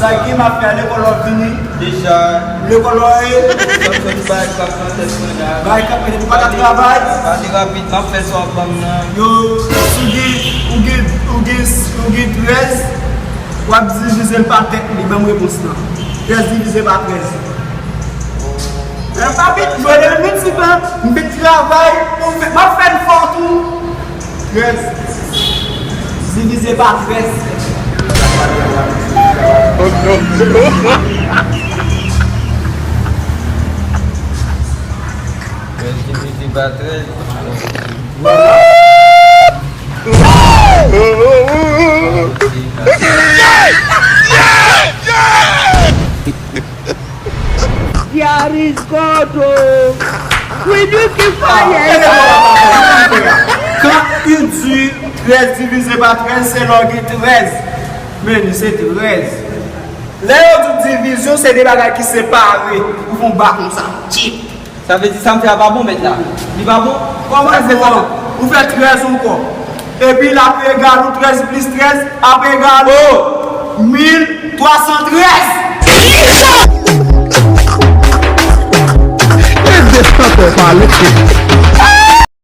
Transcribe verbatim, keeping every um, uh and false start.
Sa ki m ap fè lekòl w ap vini? Deja. Lekòl w ye? Sòt sòt bay k ap nan tèt mwen la. Bay k ap mete pou pa ka travay? Pale rapid, m ap fè sa w ap ban m nan. Yo, si w gen, ou gen, ou gen, ou gen trèz, w ap divize l pa tèt li, ban m repons lan. Trèz divize pa trèz. Lè pa vin jwe de nou ti pen, m vin travay, m ap fè l fò tou. Trèz divize pa trèz. Trèz divize pa trèz. There is God, oh. We do keep fire. Kan u di trèz divize pa trèz, se lè w gen trèz. Men li se trèz. Lè yo di divizyon, se de bagay ki separe. Ou fè yon ba konsa. Tchip. Sa vle di sa m fè a pa bon, mèt la? Li pa bon? Kòman l bon? Ou fè trèz ankò. Epi l ap egal ou trèz plis trèz ap egal ou mil twa san trèz. Leve chantè pale.